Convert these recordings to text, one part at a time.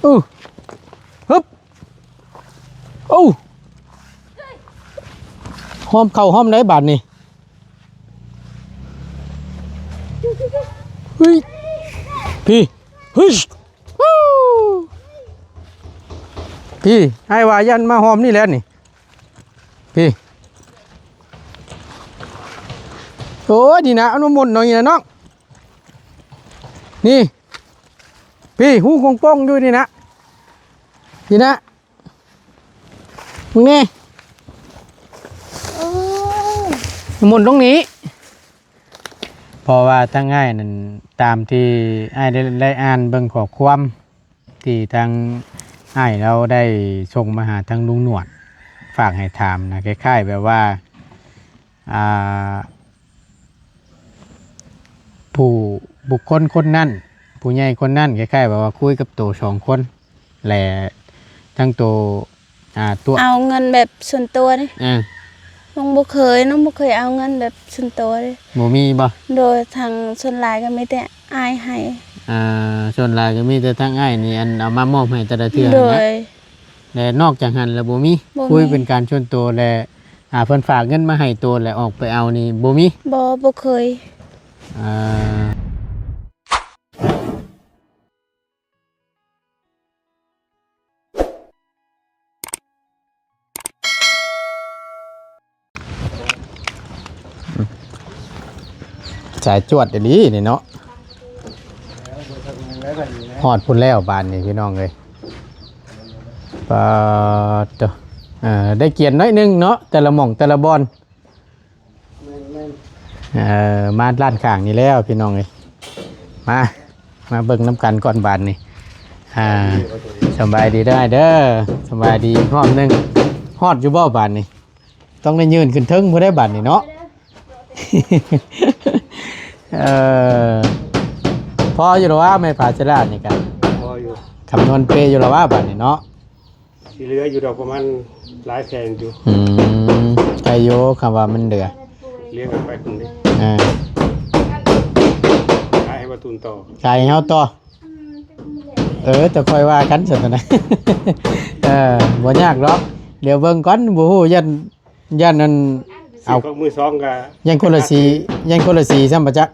ອື ຮຶບ ໂອ້ ຫອມເຂົ້າຫອມໄດ້ບາດນີ້ ເຮີ້ຍ ພີ້ ຮຶຊ ວູ້ ພີ້ ອ້າຍວ່າຢ້ານມາຫອມນີ້ແຫຼະນີ້ ພີ້ ໂອ້ຍ ນີ້ນະ ເອົານ້ຳມົນໜ້ອຍນີ້ນະນ້ອງ ນີ້ ພີ້ ຮູໂປ່ງໆຢູ່ນີ້ນະ ນີ້ນະ ເບິ່ງແດ່ ໂອ້ຍ ໝຸນລົງນີ້ ເພາະວ່າທາງອ້າຍນັ້ນ ຕາມທີ່ອ້າຍໄດ້ ໄດ້ອ່ານເບິ່ງຂໍ້ຄວາມ ທີ່ທາງອ້າຍລາວໄດ້ສົ່ງມາຫາທາງລຸງໜວດ ຝາກໃຫ້ຖາມນະ ຄ້າຍໆແບບວ່າ ອ່າ ຜູ້ ບຸກຄົນຄົນນັ້ນ ຜູ້ໃຫຍ່ຄົນນັ້ນ ຄ້າຍໆແບບວ່າຄຸຍກັບໂຕສອງຄົນ ແລະ ທັງໂຕ ອ່າ ຕົວະ ເອົາເງິນແບບສ່ວນຕົວເດ້ ເອີ ນ້ອງບໍ່ເຄີຍ ນ້ອງບໍ່ເຄີຍເອົາເງິນແບບສ່ວນຕົວເດ້ ບໍ່ມີບໍ່? ໂດຍ ທາງສ່ວນຫຼາຍກໍມີແຕ່ອ້າຍໃຫ້ ອ່າ ສ່ວນຫຼາຍກໍມີແຕ່ທາງອ້າຍນີ້ ອັນເອົາມາມອບໃຫ້ແຕ່ລະເທື່ອ ໂດຍ ແລະ ນອກຈາກຫັ້ນແລ້ວບໍ່ມີ? ບໍ່ມີ ຄຸຍເປັນການສ່ວນຕົວ ແລະ ອ່າ ເພິ່ນຝາກເງິນມາໃຫ້ໂຕ ແລະ ອອກໄປເອົານີ້ບໍ່ມີ? ບໍ່ ບໍ່ເຄີຍ ອ່າ ສາຍຈວດອີ່ຫຼີນີ້ເນາະ ຮອດພຸ້ນແລ້ວບາດນີ້ພີ່ນ້ອງເອີຍ ປາດໂທ້ ເອີ ໄດ້ກຽນໜ້ອຍໜຶ່ງເນາະ ແຕ່ລະໝ່ອງແຕ່ລະບ່ອນ ແມ່ນໆ ເອີ ມາຮ້ານຂ້າງນີ້ແລ້ວພີ່ນ້ອງເອີຍ ມາ ມາເບິ່ງນຳກັນກ່ອນບາດນີ້ ອ່າ ສະບາຍດີເດີອ້າຍເດີ ສະບາຍດີອີກຮອບໜຶ່ງ ຮອດຢູ່ບໍ່ບາດນີ້? ຕ້ອງໄດ້ຍື່ນຂຶ້ນເທິງພຸ້ນເດ້ບາດນີ້ເນາະ ເອີ ພໍຢູ່ລະວະ ໄມ້ຜາເຊລານີ້ກະ ພໍຢູ່ ຄຳນວນເປຢູ່ລະວະບາດນີ້ເນາະ ຊິເຫຼືອຢູ່ດອກປະມານຫຼາຍແສນຢູ່ ອືມ ໄດ້ຢູ່ ຄຳວ່າມັນເຫຼືອ ລຽງກັນໄປພຸ້ນເດ້ ເອີ ຂາຍໃຫ້ບໍ່ຕູນຕໍ່ ຂາຍໃຫ້ເຮົາຕໍ່ ເອີ ແຕ່ຄ່ອຍວ່າກັນຊັ້ນນະ ເອີ ບໍ່ຍາກດອກ ດຽວເບິ່ງກ່ອນ ບໍ່ຮູ້ ຢ້ານ ຢ້ານນັ້ນ ເອົາ ຊື້ຂອງມືສອງກະ ຢ້ານຄົນລະສີ ຢ້ານຄົນລະສີຊ້ຳບໍ່ຈັກ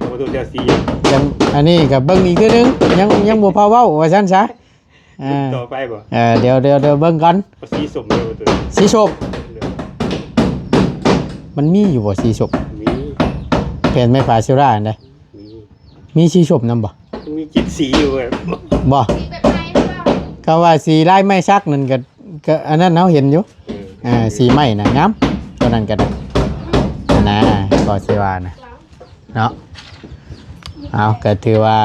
ບໍ່ຮູ້ຈະສີຫຍັງ ຍັງ ອັນນີ້ກະເບິ່ງອີກເທື່ອໜຶ່ງ ຍັງ ຍັງບໍ່ພາເວົ້າວ່າຊັ້ນຊະ ເອີ ຕໍ່ໄປບໍ່ ເອີ ດຽວ ດຽວ ດຽວເບິ່ງກ່ອນ ເອົາສີສົ້ມເດີ ສີສົ້ມ ເດີ ມັນມີຢູ່ບໍ່ສີສົ້ມ? ມີ ແຜ່ນໄມ້ຜາເຊລາຫັ້ນເດ້ ມີ ມີສີສົ້ມນຳບໍ່? ມີເຈັດສີຢູ່ເວີຍ ບໍ່ ກໍວ່າສີລາຍໄມ້ສັກນັ້ນກໍ ກໍອັນນັ້ນເຮົາເຫັນຢູ່ ເອີ ອ່າ ສີໄມ້ນະງາມ ຕົວນັ້ນກໍໄດ້ນະ ກໍຊິວ່ານະເນາະ ເອົາ ກໍຖືວ່າ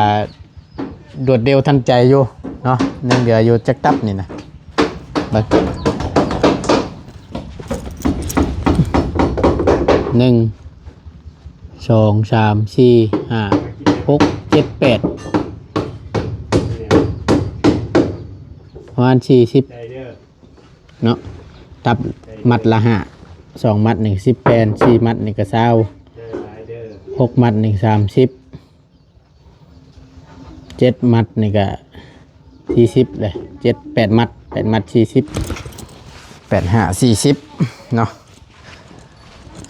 ລວດເລັວທັນໃຈຢູ່ເນາະ ຍັງເຫຼືອຢູ່ຈັກຕັບນີ້ນະ ເບິ່ງ ໜຶ່ງ ສອງ ສາມ ສີ່ ຫ້າ ຫົກ ເຈັດ ແປດ ປະມານສີ່ສິບເນາະ ຕັບມັດລະຫ້າ ສອງມັດນີ້ສິບແຜ່ນ ສີ່ມັດນີ້ກໍຊາວ ຫົກມັດນີ້ສາມສິບ ເຈັດມັດນີ້ກະສີ່ສິບເດ້ ເຈັດ ແປດມັດ ແປດມັດສີ່ສິບ ແປດຫ້າສີ່ສິບເນາະ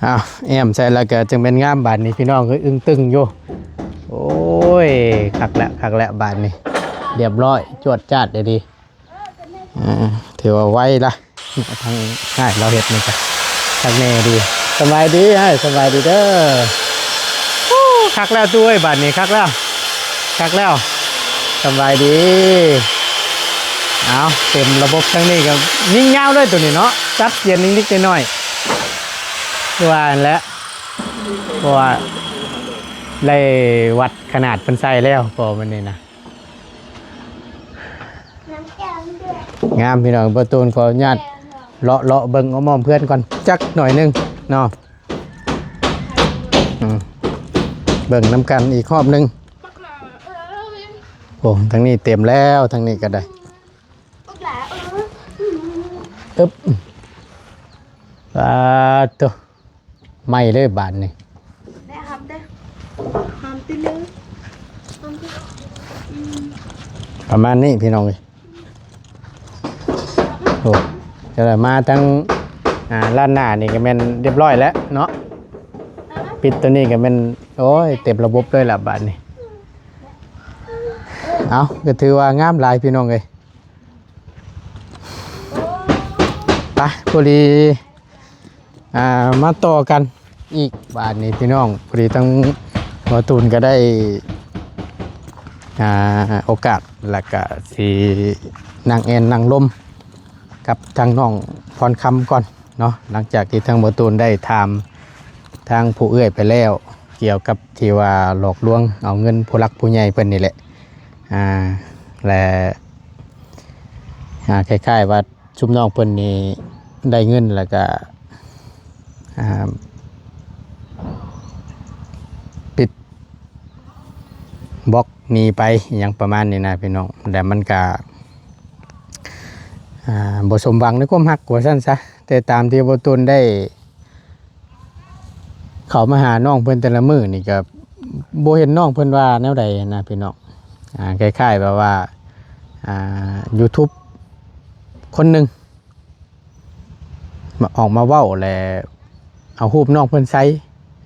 ອ້າວ ແອ້ມໃສ່ແລ້ວກະຈຶ່ງແມ່ນງາມບາດນີ້ ພີ່ນ້ອງເອີຍ ອຶ້ງຕຶງຢູ່ ໂອ້ຍ ຄັກແລ້ວ ຄັກແລ້ວບາດນີ້ ລຽບຮ້ອຍ ຈວດຈາດອີ່ຫຼີ. ອ່າ ຖືວ່າໄວລະ ທາງອ້າຍລາວເຮັດນີ້ກະຄັກແນ່ດີ ສະບາຍດີອ້າຍ ສະບາຍດີເດີ ໂອ້ ຄັກແລ້ວຕູ້ເອີຍ ບາດນີ້ຄັກແລ້ວ ຄັກແລ້ວ ສະບາຍດີ ເອົາ ເຕັມລະບົບທາງນີ້ກະຍິງຍາວເລີຍໂຕນີ້ເນາະ ຈັບກຽນນິດໆໜ້ອຍໆ ຄືວ່າຫັ້ນແຫຼະ ເພາະວ່າໄດ້ວັດຂະໜາດເພິ່ນໃສ່ແລ້ວ ກໍມື້ນີ້ນະ ງາມພີ່ນ້ອງ ບໍ່ຕູນຂໍອະນຸຍາດເລາະໆເບິ່ງອ້ອມໆເຮືອນກ່ອນຈັກໜ້ອຍໜຶ່ງເນາະ ອືມ ເບິ່ງນຳກັນອີກຮອບໜຶ່ງ ໂອ້ ທາງນີ້ເຕັມແລ້ວ ທາງນີ້ກໍໄດ້ ອຶບ ປາດໂທ້ ໄໝ້ເລີຍບາດນີ້ ໄດ້ຮັບເດ້ ຫອມຕິເລີຍ ຫອມຕິເລີຍ ອືມ ປະມານນີ້ພີ່ນ້ອງເອີຍ. ໂອ້ ຈະໄດ້ມາທັງ ອ່າ ລ້ານໜ້ານີ້ກໍແມ່ນຮຽບຮ້ອຍແລ້ວເນາະ. ປິດຕົວນີ້ກໍແມ່ນ ໂອ້ຍ ເຕັມລະບົບເລີຍລະບາດນີ້. ເອົ້າ ກໍຖືວ່າງາມຫຼາຍພີ່ນ້ອງເອີຍ. ໄປ ພໍດີ ອ່າ ມາຕໍ່ກັນອີກບາດນີ້ພີ່ນ້ອງ. ພໍດີທັງບ່າວຕູນກໍໄດ້ ອ່າ ໂອກາດ ແລ້ວກະຊິນັ່ງແອ່ນນັ່ງລົມກັບທາງນ້ອງພອນຄຳກ່ອນເນາະ. ຫຼັງຈາກທີ່ທາງບ່າວຕູນໄດ້ຖາມທາງຜູ້ເອື້ອຍໄປແລ້ວ ກ່ຽວກັບທີ່ວ່າຫຼອກລວງເອົາເງິນຜູ້ຫຼັກຜູ້ໃຫຍ່ເພິ່ນນີ້ແຫຼະ ອ່າ ແລະ ອ່າ ຄ້າຍໆວ່າ ຊຸມນ້ອງເພິ່ນນີ້ໄດ້ເງິນແລ້ວກະ ອ່າ ປິດບລັອກໜີໄປ ອີ່ຫຍັງປະມານນີ້ນະພີ່ນ້ອງ. ແລະມັນກະ ອ່າ ບໍ່ສົມຫວັງໃນຄວາມຮັກວ່າຊັ້ນຊະ. ແຕ່ຕາມທີ່ບ່າວຕູນໄດ້ ເຂົ້າມາຫານ້ອງເພິ່ນແຕ່ລະມື້ນີ້ກໍບໍ່ເຫັນນ້ອງເພິ່ນວ່າແນວໃດນະພີ່ນ້ອງ. ອ່າ ຄ້າຍໆແບບວ່າ ອ່າ ຢູທູບຄົນໜຶ່ງມາ ອອກມາເວົ້າ ແລະເອົາຮູບນ້ອງເພິ່ນໃສ່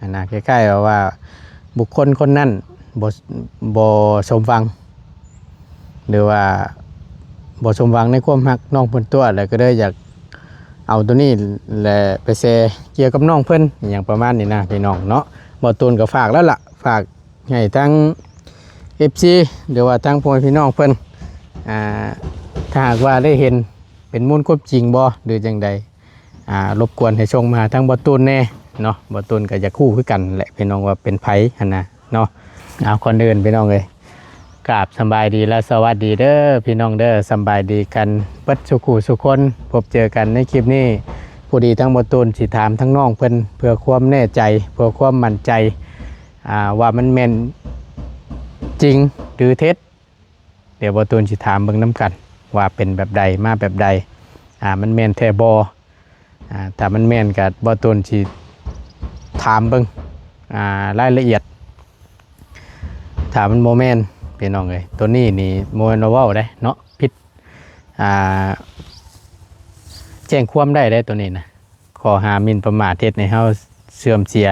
ຫັ້ນນະ. ຄ້າຍໆແບບວ່າບຸກຄົນຄົນນັ້ນບໍ່ ບໍ່ສົມຫວັງ ຫຼືວ່າບໍ່ສົມຫວັງໃນຄວາມຮັກນ້ອງເພິ່ນຕົວະ ແລ້ວກໍເລີຍຢາກເອົາໂຕນີ້ແຫຼະໄປແຊກ່ຽວກັບນ້ອງເພິ່ນ ອີ່ຫຍັງປະມານນີ້ນະພີ່ນ້ອງເນາະ. ບ່າວຕູນກໍຝາກແລ້ວລະ ຝາກໃຫ້ທັງເອັຟຊີ ຫຼືວ່າທັງພໍ່ແມ່ພີ່ນ້ອງເພິ່ນ ອ່າ ຖ້າຫາກວ່າໄດ້ເຫັນເປັນມູນຄວາມຈິງບໍ່ ຫຼືຈັ່ງໃດ ອ່າ ລົບກວນໃຫ້ສົ່ງມາຫາທາງບ່າວຕູນແດ່ເນາະ. ບ່າວຕູນກໍຢາກຮູ້ຄືກັນແຫຼະພີ່ນ້ອງວ່າເປັນໃຜຫັ້ນນະເນາະ. ເອົາ ກ່ອນອື່ນພີ່ນ້ອງເອີຍ ກາບສຳບາຍດີ ແລະ ສະຫວັດດີເດີພີ່ນ້ອງເດີ. ສຳບາຍດີກັນເບິດສູ່ຄູ່ສູ່ຄົນ ພົບເຈີກັນໃນຄລິບນີ້. ພໍດີທາງບ່າວຕູນຊິຖາມທາງນ້ອງເພິ່ນ ເພື່ອຄວາມແນ່ໃຈ ເພື່ອຄວາມໝັ້ນໃຈ ອ່າ ວ່າມັນແມ່ນຈິງ ຫຼື ເທັດ. ດຽວບ່າວຕູນຊິຖາມເບິ່ງນຳກັນວ່າເປັນແບບໃດ ມາແບບໃດ ອ່າ ມັນແມ່ນແທ້ບໍ່. ອ່າ ຖ້າມັນແມ່ນກໍບ່າວຕູນຊິຖາມເບິ່ງ ອ່າ ລາຍລະອຽດ. ຖ້າມັນບໍ່ແມ່ນ ພີ່ນ້ອງເອີຍ ໂຕນີ້ນີ້ບໍ່ແມ່ນວ່າເວົ້າເດ້ເນາະ ຜິດ ອ່າ ແຈ້ງຄວາມໄດ້ເດ້ໂຕນີ້ນະ. ຂໍ້ຫາໝິ່ນປະໝາດ ເຮັດໃຫ້ເຮົາເສື່ອມເສຍ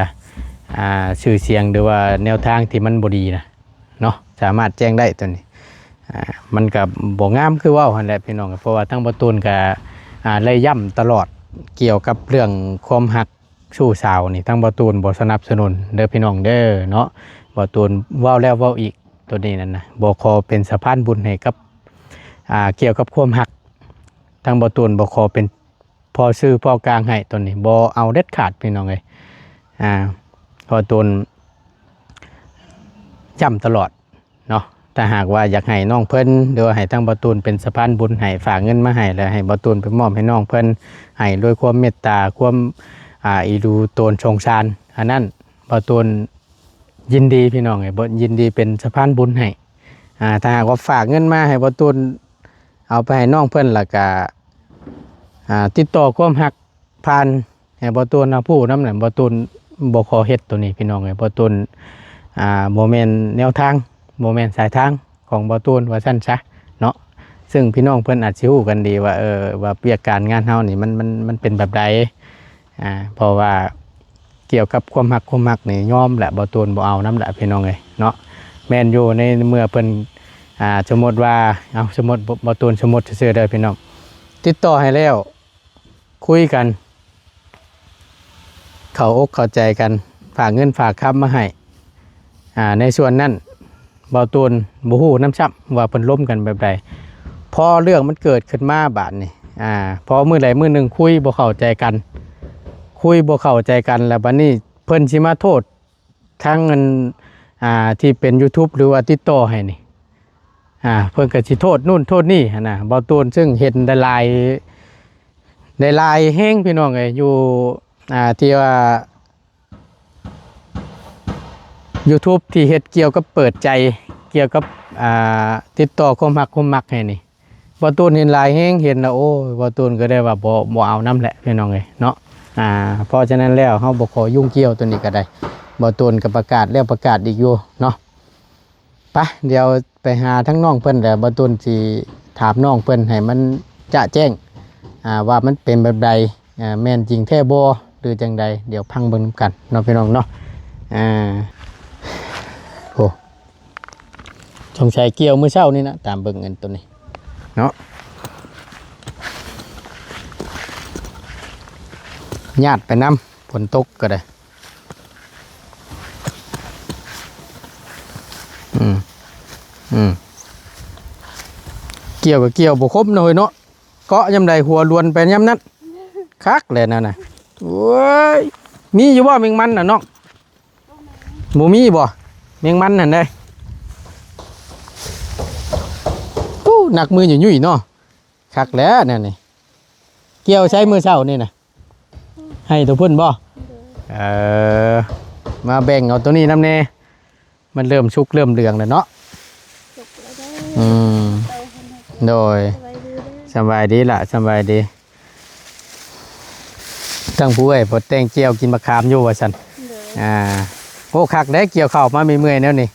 ອ່າ ຊື່ສຽງ ຫຼືວ່າແນວທາງທີ່ມັນບໍ່ດີນະເນາະ ສາມາດແຈ້ງໄດ້ໂຕນີ້. ອ່າ ມັນກໍບໍ່ງາມຄືເວົ້າຫັ້ນແຫຼະພີ່ນ້ອງ ເພາະວ່າທາງບ່າວຕູນກໍ ອ່າ ໄດ້ຢ້ຳຕະຫຼອດກ່ຽວກັບເລື່ອງຄວາມຮັກ ຊູ້ສາວນີ້ ທາງບ່າວຕູນບໍ່ສະໜັບສະໜູນເດີພີ່ນ້ອງເດີເນາະ. ບ່າວຕູນເວົ້າແລ້ວເວົ້າອີກ ໂຕນີ້ນັ້ນນະ ບໍ່ຂໍເປັນສະພານບຸນໃຫ້ກັບ ອ່າ ກ່ຽວກັບຄວາມຮັກ. ທາງບ່າວຕູນບໍ່ຂໍເປັນພໍ່ສື່ພໍ່ກາງໃຫ້ ໂຕນີ້ບໍ່ເອົາເດັດຂາດພີ່ນ້ອງເອີຍ. ອ່າ ບ່າວຕູນຢ້ຳຕະຫຼອດ ເນາະ. ຖ້າຫາກວ່າຢາກໃຫ້ນ້ອງເພິ່ນ ຫຼືວ່າໃຫ້ທາງບ່າວຕູນເປັນສະພານບຸນໃຫ້ ຝາກເງິນມາໃຫ້ ແລ້ວໃຫ້ບ່າວຕູນໄປມອບໃຫ້ນ້ອງເພິ່ນ ໃຫ້ດ້ວຍຄວາມເມດຕາ ຄວາມ ອ່າ ອີດູໂຕນສົງສານ ອັນນັ້ນບ່າວຕູນຍິນດີພີ່ນ້ອງເອີຍ ບໍ່ ຍິນດີເປັນສະພານບຸນໃຫ້. ອ່າ ຖ້າຫາກວ່າຝາກເງິນມາໃຫ້ບ່າວຕູນເອົາໄປໃຫ້ນ້ອງເພິ່ນ ແລ້ວກະ ອ່າ ຕິດຕໍ່ຄວາມຮັກ ຜ່ານໃຫ້ບ່າວຕູນຮັບຮູ້ນຳນັ້ນ ບ່າວຕູນບໍ່ຂໍເຮັດໂຕນີ້ພີ່ນ້ອງເອີຍ. ບ່າວຕູນ ອ່າ ບໍ່ແມ່ນແນວທາງ ບໍ່ແມ່ນສາຍທາງຂອງບ່າວຕູນວ່າຊັ້ນຊະເນາະ. ເຊິ່ງພີ່ນ້ອງເພິ່ນອາດຊິຮູ້ກັນດີວ່າ ເອີ ວ່າວຽກການງານເຮົານີ້ມັນ ມັນ ມັນເປັນແບບໃດ. ອ່າ ເພາະວ່າກ່ຽວກັບຄວາມຮັກ ຄວາມຮັກນີ້ຍອມແຫຼະ ບ່າວຕູນບໍ່ເອົານຳແຫຼະພີ່ນ້ອງເອີຍເນາະ. ແມ່ນຢູ່ ໃນເມື່ອເພິ່ນ ອ່າ ສົມມຸດວ່າ ເອົາ ສົມມຸດ ບ່າວຕູນສົມມຸດຊື່ໆເດີພີ່ນ້ອງ ຕິດຕໍ່ໃຫ້ແລ້ວ ຄຸຍກັນ ເຂົ້າອົກເຂົ້າໃຈກັນ ຝາກເງິນຝາກຄຳມາໃຫ້ ອ່າ ໃນສ່ວນນັ້ນ ບ່າວຕູນບໍ່ຮູ້ນຳຊ້ຳວ່າເພິ່ນລົມກັນແບບໃດ. ພໍເລື່ອງມັນເກີດຂຶ້ນມາບາດນີ້ ອ່າ ພໍມື້ໃດມື້ໜຶ່ງຄຸຍບໍ່ເຂົ້າໃຈກັນ ຄຸຍບໍ່ເຂົ້າໃຈກັນ ແລ້ວບາດນີ້ເພິ່ນຊິມາໂທດ ທັງອັນ ອ່າ ທີ່ເປັນຢູທູບ ຫຼືວ່າຕິດຕໍ່ໃຫ້ນີ້ ອ່າ ເພິ່ນກໍຊິໂທດໂນ່ນໂທດນີ້ຫັ້ນນະ ບ່າວຕູນ ເຊິ່ງເຫັນຫຼາຍໆ ຫຼາຍໆແຮງພີ່ນ້ອງເອີຍ ຢູ່ ອ່າ ທີ່ວ່າຢູທູບ ທີ່ເຮັດກ່ຽວກັບເປີດໃຈ ກ່ຽວກັບ ອ່າ ຕິດຕໍ່ຄວາມຮັກຄວາມມັກໃຫ້ນີ້ ບ່າວຕູນເຫັນຫຼາຍແຮງ ເຫັນແລ້ວ ໂອ້ຍ ບ່າວຕູນກໍໄດ້ວ່າບໍ່ ບໍ່ເອົານຳແຫຼະພີ່ນ້ອງເອີຍເນາະ. ອ່າ ເພາະສະນັ້ນແລ້ວ ເຮົາບໍ່ຂໍຫຍຸ້ງກ່ຽວໂຕນີ້ກໍໄດ້ ບ່າວຕູນກໍປະກາດແລ້ວປະກາດອີກຢູ່ເນາະ. ປະ ດຽວໄປຫາທາງນ້ອງເພິ່ນ ແລ້ວບ່າວຕູນຊິຖາມນ້ອງເພິ່ນໃຫ້ມັນຈະແຈ້ງ ອ່າ ວ່າມັນເປັນແບບໃດ ອ່າ ແມ່ນຈິງແທ້ບໍ່ ຫຼືຈັ່ງໃດ ດຽວຟັງເບິ່ງນຳກັນເນາະ ພີ່ນ້ອງເນາະ. ອ່າ ໂອ້ ສົງໄສກ່ຽວມື້ເຊົ້ານີ້ນະ ຕາມເບິ່ງອັນໂຕນີ້ເນາະ ຍາດໄປນຳ ຝົນຕົກກໍໄດ້. ອືມ ອືມ ກ່ຽວກໍກ່ຽວບໍ່ຄົມເນາະເຮີຍເນາະ ເກາະຍາມໃດຫົວລວນໄປຍາມນັ້ນ ຄັກແຫຼະນັ້ນນະ. ໂອ້ຍ ມີຢູ່ບໍ່ແມງມັນນະນ້ອງ? ບໍ່ມີບໍ່ ແມງມັນຫັ້ນເດ້. ໂອ້ ໜັກມືຫຍຸ້ຍໆເນາະ ຄັກແຫຼະແນວນີ້. ກ່ຽວໃສມື້ເຊົ້ານີ້ນະ? ໃຫ້ຕົວພຸ້ນບໍ່? ເອີ ມາແບ່ງເອົາຕົວນີ້ນຳແດ່ ມັນເລີ່ມສຸກເລີ່ມເຫຼືອງແລ້ວເນາະ. ສຸກແລ້ວເດີ ອືມ ໂດຍ ສະບາຍດີເດີ ສະບາຍດີລະ ສະບາຍດີ. ທັງຜູ້ເອື້ອຍເພິ່ນແຕ່ງແຈ່ວກິນໝາກຂາມຢູ່ວ່າຊັ້ນ ໂດຍ ອ່າ ໂອ້ ຄັກເດ້ ກ່ຽວເຂົ້າມາເມື່ອຍໆແນວນີ້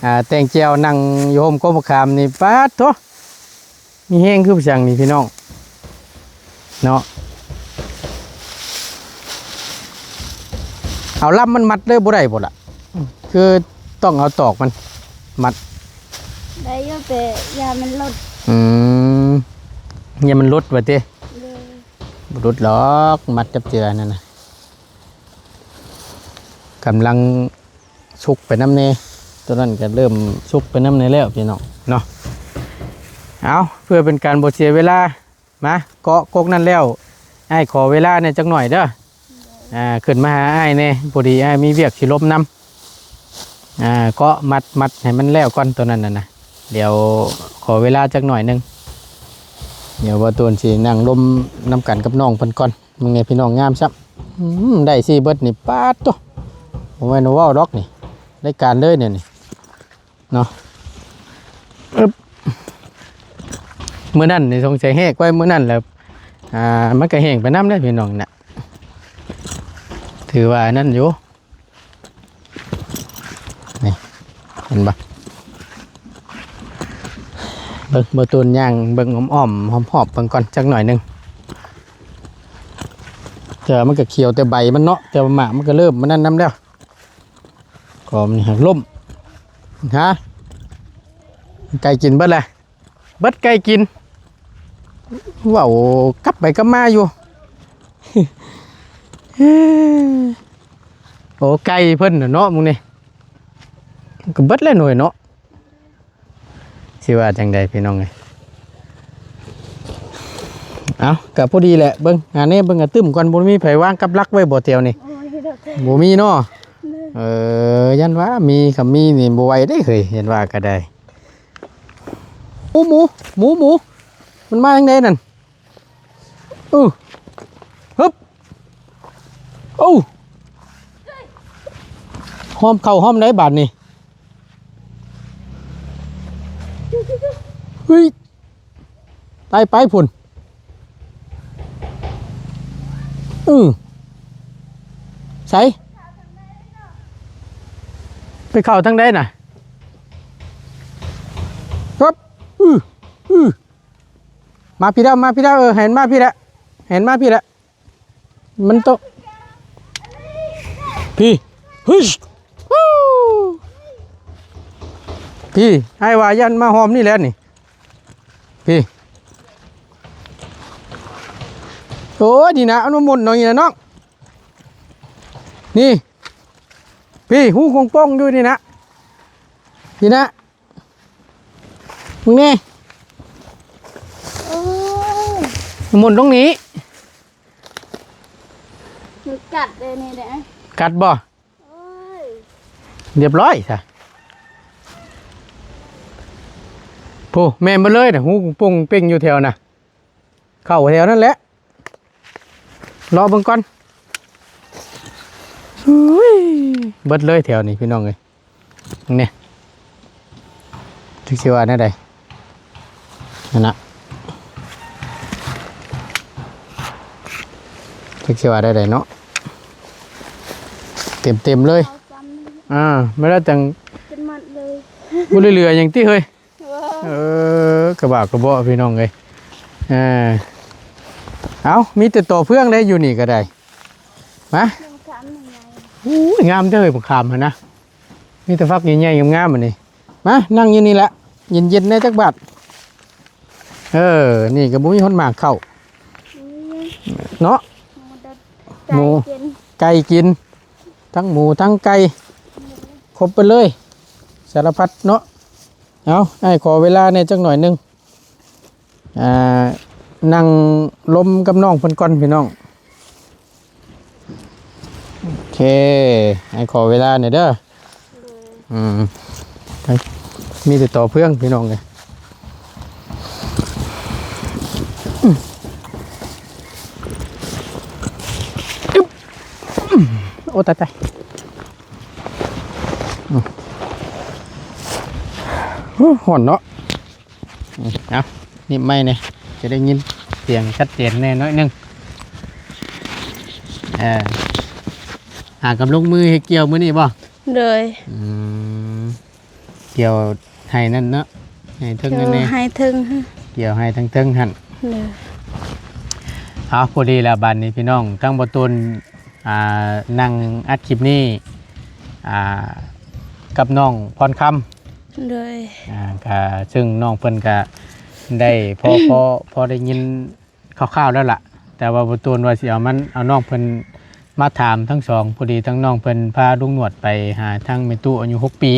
ອ່າ ແຕ່ງແຈ່ວນັ່ງຢູ່ຮົ່ມກົກໝາກຂາມນີ້ ປາດໂທ້ ມີແຮງຄືຈັ່ງນີ້ພີ່ນ້ອງເນາະ. ເອົາລຳມັນມັດເລີຍບໍ່ໄດ້ບໍ່ລະ? ຄືຕ້ອງເອົາຕອກມັນມັດ ໄດ້ຢູ່ ແຕ່ຢ້ານມັນຫຼຸດ. ອືມ ຢ້ານມັນຫຼຸດວ່າຕິ? ໂດຍ ບໍ່ຫຼຸດດອກ ມັດຈັບເຈື່ອນັ້ນນະ. ກຳລັງ ສຸກໄປນຳແດ່ ຕົວນັ້ນກໍເລີ່ມສຸກໄປນຳແດ່ແລ້ວພີ່ນ້ອງເນາະ. ເອົາ ເພື່ອເປັນການບໍ່ເສຍເວລາ ມາເກາະກົກນັ້ນແລ້ວ ອ້າຍຂໍເວລາແດ່ຈັກໜ້ອຍເດີ ອ່າ ຂຶ້ນມາຫາອ້າຍແດ່ ພໍດີອ້າຍມີວຽກຊິລົມນຳ. ອ່າ ເກາະມັດ ມັດໃຫ້ມັນແລ້ວກ່ອນ ຕົວນັ້ນນະ ດຽວຂໍເວລາຈັກໜ້ອຍໜຶ່ງ ດຽວບ່າວຕູນຊິນັ່ງລົມນຳກັນກັບນ້ອງເພິ່ນກ່ອນ. ມຶງແດ່ພີ່ນ້ອງ ງາມຊ້ຳ. ອືມ ໄດ້ສີ່ເບິດນີ້ ປາດໂທ້ ບໍ່ແມ່ນເວົ້າດອກນີ້ ໄດ້ການເລີຍແນວນີ້ເນາະ. ອຶບ ມື້ນັ້ນນີ້ສົງໄສແຮກໄວ້ມື້ນັ້ນແລ້ວ ອ່າ ມັນກໍແຫ້ງໄປນຳເດ້ພີ່ນ້ອງນະ ຖືວ່ານັ້ນຢູ່. ນີ້ ເຫັນບໍ່ ເບິ່ງ ບ່າວຕູນຍ່າງເບິ່ງອ້ອມໆຮອບໆເບິ່ງກ່ອນຈັກໜ້ອຍໜຶ່ງ. ແຕ່ວ່າມັນກໍຂຽວແຕ່ໃບມັນເນາະ ແຕ່ວ່າໝາກມັນກໍເລີ່ມມັນນັ້ນນຳແລ້ວ ກໍມັນຫັກລົ້ມ. ຫາ ໄກ່ກິນເບິດແລ້ວ. ເບິດໄກ່ກິນ ເວົ້າກັບໄປກັບມາຢູ່. ໂອ້ ໄກ່ເພິ່ນນະເນາະ ມື້ນີ້ກໍເບິດແລ້ວໜ່ວຍເນາະ ຊິວ່າຈັ່ງໃດພີ່ນ້ອງເອີຍ. ເອົ້າ ກໍພໍດີແຫຼະ ເບິ່ງ ຫາແນວເບິ່ງກະຕຶ້ມກ່ອນ ບໍ່ມີໃຜວາງກັບຫຼັກໄວ້ບໍ່ແຖວນີ້? ໂອ້ຍ ບໍ່ມີເນາະ. ເອີ ຢ້ານວ່າມີ ຄັນມີນີ້ບໍ່ໄຫວເດ້ເຮີ້ຍ ເຫັນວ່າກໍໄດ້. ໝູ ໝູ ໝູ ໝູ ມັນມາທາງໃດນັ້ນ? ອື ຮຶບ ໂອ້ ຫ້ອມເຂົ້າຫ້ອມໃດບາດນີ້? ເຮີ້ຍ ໄປ ໄປພຸ້ນ. ອື ໃສ ໄປເຂົ້າທາງໃດນະ? ຮຶບ ອື ອື ມາພີ້ດາວ ມາພີ້ດາວ ເອີ ໃຫ້ມັນມາພີ້ແຫຼະ ໃຫ້ມັນມາພີ້ແຫຼະ. ມັນໂຕ ພີ້ ຮຶຊ ພີ້ ອ້າຍວ່າຢ້ານມາຫ້ອມນີ້ແຫຼະນີ້. ພີ້ ໂອ້ຍ ນີ້ນະ ເອົານ້ຳມົນໜ້ອຍນີ້ນະນ້ອງ ນີ້ ພີ້ ຮູໂປ່ງໆຢູ່ນີ້ນະ ພີ້ນະ ມຶງນີ້ ໂອ້ຍ ນ້ຳມົນລົງນີ້ ມັນກັດເດ້ນີ້ເດ້ ກັດບໍ່? ໂອ້ຍ ຮຽບຮ້ອຍຊະ ໂອ້ ແມ່ນເບິດເລີຍນະ ຮູໂປ່ງເປັ່ງຢູ່ແຖວນະ ເຂົ້າແຖວນັ້ນແຫຼະ ລໍເບິ່ງກ່ອນ. ອຸ້ຍ ເບິດເລີຍແຖວນີ້ພີ່ນ້ອງເອີຍ ນີ້ ຈັກຊິວ່າແນວໃດ ນັ້ນນະ ຈັກຊິວ່າແນວໃດເນາະ ເຕັມໆເລີຍ ເອົາຊ້ຳນີ້ ອ່າ ແມ່ນແລ້ວຈັ່ງ ເປັນມັດເລີຍ ບໍ່ໄດ້ເຫຼືອຫຍັງຕິເຮີ້ຍ. ເອີ ກະບາກກະເບາະພີ່ນ້ອງເອີຍ. ເອີ ເອົາ ມີແຕ່ຕໍເຟືອງໄດ໋ຢູ່ນີ້ກະໄດ້. ມາ ໂອ້ຍ ງາມເດີ້ເຮີ້ຍ ບັກຂາມຫັ້ນນະ. ມີແຕ່ຝັກໃຫຍ່ໆ ງາມໆ ອັນນີ້. ມາ ນັ່ງຢູ່ນີ້ແຫຼະ ເຢັນໆ ແດ່ຈັກບາດ. ເອີ ນີ້ກະບໍ່ມີຮອດໝາກເຂົ້າເນາະ. ໝູ ໄກ່ກິນ ທັງໝູທັງໄກ່ ຄົບໄປເລີຍ ສາລະພັດເນາະ. ເອົາ ອ້າຍຂໍເວລາແດ່ຈັກໜ້ອຍໜຶ່ງ ອ່າ ນັ່ງລົມກັບນ້ອງເພິ່ນກ່ອນພີ່ນ້ອງ. ໂອເຄ ອ້າຍຂໍເວລາແດ່ເດີ້. ໂດຍ ອືມ ມີແຕ່ຕໍເຟືອງພີ່ນ້ອງເອີຍ. ອຶບ ອືມ ໂອ້ ຕາຍໆ ອືມ ໂອ້ ຮ້ອນເນາະ. ອືມ ເອົາ ໜີບໄມ້ແດ່ ຈະໄດ້ຍິນສຽງຊັດເຈນແດ່ໜ້ອຍໜຶ່ງ. ເອີ ຫາກັນລົງມືເຮັດກ່ຽວມື້ນີ້ບໍ່? ໂດຍ ອືມ ກ່ຽວໄຮ່ນັ້ນເນາະ ໄຮ່ເທິງນັ້ນແດ່ ກ່ຽວໄຮ່ເທິງ ກ່ຽວໄຮ່ເທິງໆ ຫັ້ນ. ໂດຍ ເອົາ ພໍດີແລ້ວບາດນີ້ພີ່ນ້ອງ ທັງບໍ່ຕູນ ອ່າ ນັ່ງອັດຄລິບນີ້ ອ່າ ກັບນ້ອງພອນຄຳ. ໂດຍ ອ່າ ກະ ເຊິ່ງນ້ອງເພິ່ນກະໄດ້ພໍ ພໍ ພໍໄດ້ຍິນຄ່າວໆ ແລ້ວລະ ແຕ່ວ່າບໍ່ຕູນວ່າຊິເອົາມັນ ເອົານ້ອງເພິ່ນມາຖາມທັງສອງ. ພໍດີທັງນ້ອງເພິ່ນພາລຸງໜວດໄປຫາທັງແມ່ຕູ້ອາຍຸຫົກປີ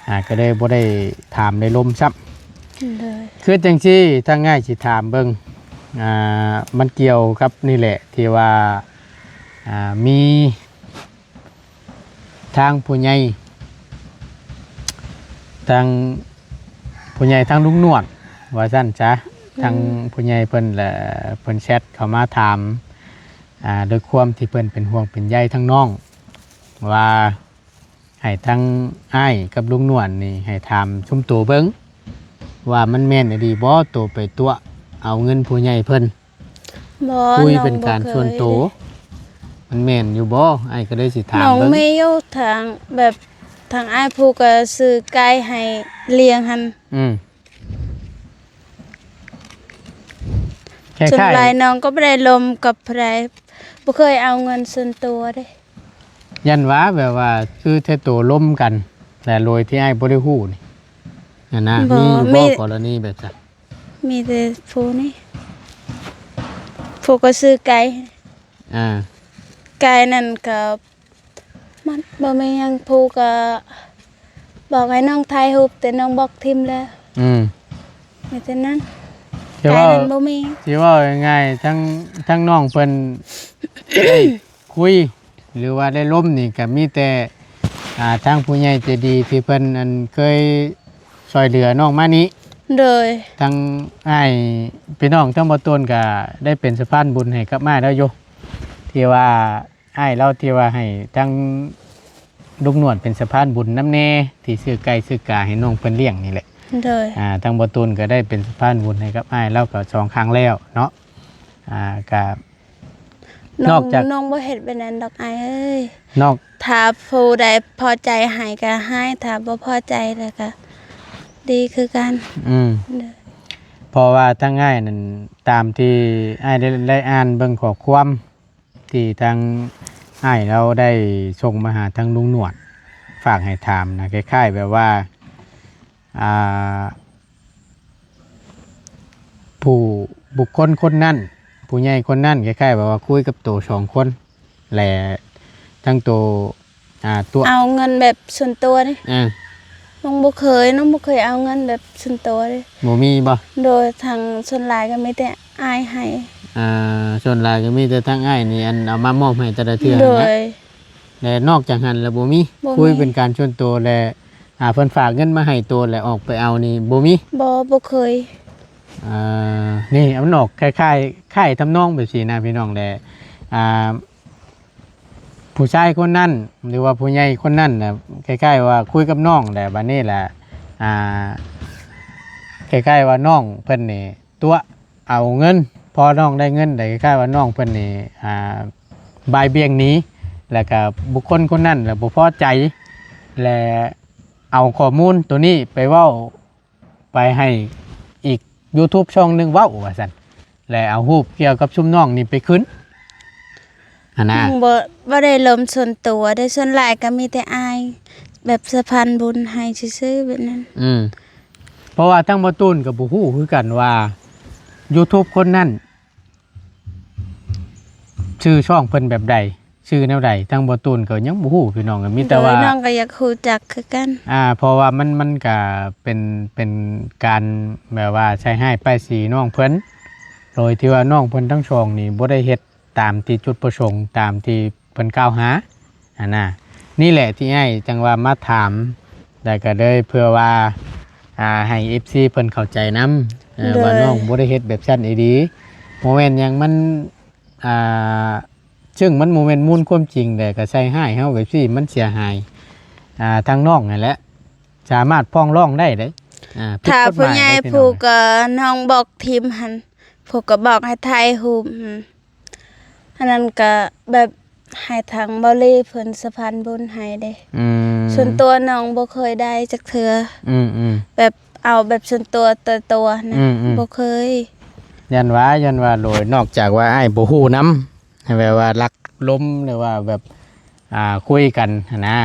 ອ່າ ກະເລີຍບໍ່ໄດ້ຖາມໄດ້ລົມຊ້ຳ. ໂດຍ ຄືຈັ່ງຊີ້ ທາງອ້າຍຊິຖາມເບິ່ງ ອ່າ ມັນກ່ຽວກັບນີ້ແຫຼະ ທີ່ວ່າ ອ່າ ມີ ທາງຜູ້ໃຫຍ່ ທາງຜູ້ໃຫຍ່ ທາງລຸງໜວດວ່າຊັ້ນຊະ ອືມ ທາງຜູ້ໃຫຍ່ເພິ່ນລະ ເພິ່ນແຊັດເຂົ້າມາຖາມ ອ່າ ດ້ວຍຄວາມທີ່ເພິ່ນເປັນຫ່ວງເປັນໃຍທາງນ້ອງ ວ່າໃຫ້ທາງອ້າຍກັບລຸງໜວດນີ້ ໃຫ້ຖາມຊຸມໂຕເບິ່ງ ວ່າມັນແມ່ນອີ່ຫຼີບໍ່ ໂຕໄປຕົວະເອົາເງິນຜູ້ໃຫຍ່ເພິ່ນ? ບໍ່ ຄຸຍເປັນການສ່ວນໂຕ ນ້ອງບໍ່ເຄີຍເດ້. ມັນແມ່ນຢູ່ບໍ່? ອ້າຍກໍເລີຍຊິຖາມເບິ່ງ. ນ້ອງມີຢູ່ທາງ ແບບ ທາງອ້າຍຜູ້ກໍຊື້ໄກ່ໃຫ້ລ້ຽງຫັ້ນ. ອືມ ສ່ວນຫຼາຍນ້ອງກໍບໍ່ໄດ້ລົມກັບໃຜ ບໍ່ເຄີຍເອົາເງິນສ່ວນຕົວເດ້. ຢ້ານວ່າ ແບບວ່າ ຄືແຕ່ໂຕລົມກັນ ແລະ ໂດຍທີ່ອ້າຍບໍ່ໄດ້ຮູ້ນີ້ ຫັ້ນນະ. ບໍ່ ມີຢູ່ບໍ່ ມີ ກໍລະນີແບບນັ້ນ? ມີແຕ່ຜູ້ນີ້ ຜູ້ກໍຊື້ໄກ່. ອ່າ ໄກ່ນັ້ນກໍ ມັນບໍ່ມີຫຍັງ ຜູ້ກໍບອກໃຫ້ນ້ອງຖ່າຍຮູບ ແຕ່ນ້ອງບລັອກຖິ້ມແລ້ວ. ອືມ ມີແຕ່ນັ້ນ. ຊິເວົ້າ ໄກ່ນັ້ນບໍ່ມີ ຊິເວົ້າງ່າຍໆ ທັງ ທັງນ້ອງເພິ່ນໄດ້ ຄຸຍ ຫຼືວ່າໄດ້ລົມນີ້ ກໍມີແຕ່ ອ່າ ທາງຜູ້ໃຫຍ່ໃຈດີທີ່ເພິ່ນ ອັນ ເຄີຍຊ່ອຍເຫຼືອນ້ອງມານີ້. ໂດຍ ທາງອ້າຍ ພີ່ນ້ອງທາງບໍ່ຕູນກໍໄດ້ເປັນສະພານບຸນໃຫ້ກັບອ້າຍລາວຢູ່ ທີ່ວ່າ ອ້າຍລາວທີ່ວ່າໃຫ້ທາງລຸງໜວດເປັນສະພານບຸນນຳແດ່ ທີ່ຊື້ໄກ່ຊື້ກາໃຫ້ນ້ອງເພິ່ນລ້ຽງນີ້ແຫຼະ. ໂດຍ ອ່າ ທາງບໍ່ຕູນກໍໄດ້ເປັນສະພານບຸນໃຫ້ກັບອ້າຍລາວກໍສອງຄັ້ງແລ້ວເນາະ. ອ່າ ກໍ ນ້ອງ ນອກຈາກ ນ້ອງບໍ່ເຮັດແບບນັ້ນດອກອ້າຍເອີຍ. ນອກ ຖ້າຜູ້ໃດພໍໃຈໃຫ້ກໍໃຫ້ ຖ້າບໍ່ພໍໃຈແລ້ວກໍດີຄືກັນ. ອືມ ໂດຍ ເພາະວ່າທາງອ້າຍນັ້ນ ຕາມທີ່ອ້າຍໄດ້ ໄດ້ອ່ານເບິ່ງຂໍ້ຄວາມ ທີ່ທາງອ້າຍລາວໄດ້ສົ່ງມາຫາທາງລຸງໜວດ ຝາກໃຫ້ຖາມນະ ຄ້າຍໆ ແບບວ່າ ອ່າ ຜູ້ບຸກຄົນຄົນນັ້ນ ຜູ້ໃຫຍ່ຄົນນັ້ນ ຄ້າຍໆ ແບບວ່າຄຸຍກັບໂຕສອງຄົນ ແລະ ທັງໂຕ ອ່າ ຕົວະ ເອົາເງິນແບບສ່ວນຕົວເດ້. ອ່າ ນ້ອງບໍ່ເຄີຍ ນ້ອງບໍ່ເຄີຍເອົາເງິນແບບສ່ວນຕົວເດ້. ບໍ່ມີບໍ່? ໂດຍ ທາງສ່ວນຫຼາຍກໍມີແຕ່ອ້າຍໃຫ້. ອ່າ ສ່ວນຫຼາຍກໍມີແຕ່ທາງອ້າຍນີ້ ອັນເອົາມາມອບໃຫ້ແຕ່ລະເທື່ອ. ໂດຍ ແລະ ນອກຈາກຫັ້ນແລ້ວບໍ່ມີ? ບໍ່ມີ. ຄຸຍເປັນການສ່ວນຕົວ ແລະ ອ່າ ເພິ່ນຝາກເງິນມາໃຫ້ໂຕ ແລະ ອອກໄປເອົານີ້ບໍ່ມີ? ບໍ່ ບໍ່ເຄີຍ. ອ່າ ນີ້ມັນອອກຄ້າຍໆ ຄ້າຍທຳນອງແບບຊີ້ນະ ພີ່ນ້ອງ. ແລະ ອ່າ ຜູ້ຊາຍຄົນນັ້ນ ຫຼືວ່າຜູ້ໃຫຍ່ຄົນນັ້ນນະ ຄ້າຍໆວ່າຄຸຍກັບນ້ອງ ແລ້ວບາດນີ້ລະ ອ່າ ຄ້າຍໆວ່ານ້ອງເພິ່ນນີ້ຕົວະເອົາເງິນ. ພໍນ້ອງໄດ້ເງິນແລ້ວ ຄ້າຍໆວ່ານ້ອງເພິ່ນນີ້ ອ່າ ບ່າຍບ່ຽງໜີ ແລ້ວກະບຸກຄົນຄົນນັ້ນລະບໍ່ພໍໃຈ ແລະ ເອົາຂໍ້ມູນໂຕນີ້ໄປເວົ້າ ໄປໃຫ້ອີກ YouTube ຊ່ອງໜຶ່ງເວົ້າວ່າຊັ້ນ ແລະເອົາຮູບກ່ຽວກັບຊຸມນ້ອງນີ້ໄປຂຶ້ນຫັ້ນນະ. ຍັງບໍ່ ບໍ່ໄດ້ລົມສ່ວນຕົວເດ້ ສ່ວນຫຼາຍກໍມີແຕ່ອ້າຍ ແບບສະພານບຸນໃຫ້ຊື່ໆ ແບບນັ້ນ. ອືມ ເພາະວ່າທາງບໍ່ຕູນກໍບໍ່ຮູ້ຄືກັນວ່າ YouTube ຄົນນັ້ນ ຊື່ຊ່ອງເພິ່ນແບບໃດ ຊື່ແນວໃດ ທາງບໍ່ຕູນກໍຍັງບໍ່ຮູ້ພີ່ນ້ອງ ມີແຕ່ວ່າ ໂດຍ ນ້ອງກໍຢາກຮູ້ຈັກຄືກັນ ອ່າ ເພາະວ່າມັນ ມັນກະເປັນ ເປັນການແບບວ່າໃສ່ຮ້າຍປ້າຍສີນ້ອງເພິ່ນ ໂດຍທີ່ວ່ານ້ອງເພິ່ນທັງສອງນີ້ບໍ່ໄດ້ເຮັດຕາມທີ່ຈຸດປະສົງ ຕາມທີ່ເພິ່ນກ່າວຫາຫັ້ນນະ. ນີ້ແຫຼະທີ່ອ້າຍຈັ່ງວ່າມາຖາມ ແລ້ວກໍເລີຍເພື່ອວ່າ ອ່າ ໃຫ້ ເອັຟຊີ ເພິ່ນເຂົ້າໃຈນຳ ເອີ ໂດຍ ວ່ານ້ອງບໍ່ໄດ້ເຮັດແບບຊັ້ນອີ່ຫຼີ ບໍ່ແມ່ນຫຍັງ ມັນ ອ່າ ເຊິ່ງມັນບໍ່ແມ່ນມູນຄວາມຈິງ ແລ້ວກໍໃສ່ຮ້າຍເຮົາແບບຊີ້ ມັນເສຍຫາຍ ອ່າ ທາງນ້ອງຫັ້ນແຫຼະ ສາມາດຟ້ອງຮ້ອງໄດ້ເດ້ ອ່າ ຜິດກົດໝາຍເດ້ ຖ້າຜູ້ໃຫຍ່ຜູ້ກໍນ້ອງບອກທີມຫັ້ນ ຜູ້ກໍບອກໃຫ້ຖ່າຍຮູບຫັ້ນ ອັນນັ້ນກໍແບບໃຫ້ທາງເບົາຫຼີເພິ່ນສະພານບຸນໃຫ້ເດ້ ອືມ ສ່ວນຕົວນ້ອງບໍ່ເຄີຍໄດ້ຈັກເທື່ອ ອືມໆ ແບບເອົາແບບສ່ວນຕົວ ຕົວໆນະ ອືມໆ ບໍ່ເຄີຍ ຢ້ານວ່າ ຢ້ານວ່າ ໂດຍ ນອກຈາກວ່າອ້າຍບໍ່ຮູ້ນຳ ແບບວ່າລັກລົມ ຫຼືວ່າແບບ ອ່າ ຄຸຍກັນຫັ້ນນະ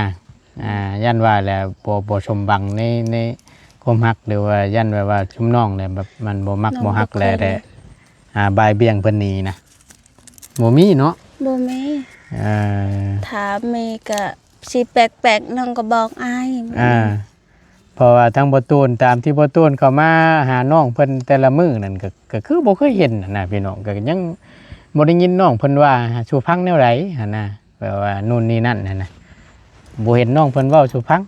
ອ່າ ຢ້ານວ່າແຫຼະ ບໍ່ ບໍ່ສົມຫວັງໃນ ໃນຄວາມຮັກ ຫຼືວ່າຢ້ານແບບວ່າຊຸມນ້ອງແຫຼະ ແບບມັນບໍ່ມັກ ນ້ອງ ບໍ່ຮັກ ບໍ່ເຄີຍ ແຫຼະ ແລະ ອ່າ ບ່າຍບ່ຽງເພິ່ນໜີນະ ບໍ່ມີເນາະ ບໍ່ມີ ເອີ ຖ້າມີກໍຊິແປກໆ ນ້ອງກໍບອກອ້າຍ ອ່າ ເພາະວ່າທາງບໍ່ຕູນ ຕາມທີ່ບໍ່ຕູນເຂົ້າມາຫານ້ອງເພິ່ນແຕ່ລະມື້ນັ້ນ ກໍ ກໍຄືບໍ່ເຄີຍເຫັນຫັ້ນນະພີ່ນ້ອງ ກໍຍັງບໍ່ໄດ້ຍິນນ້ອງເພິ່ນວ່າສູ່ຟັງແນວໃດຫັ້ນນະ ແບບວ່າໂນ່ນນີ້ນັ້ນຫັ້ນນະ ບໍ່ເຫັນນ້ອງເພິ່ນເວົ້າສູ່ຟັງ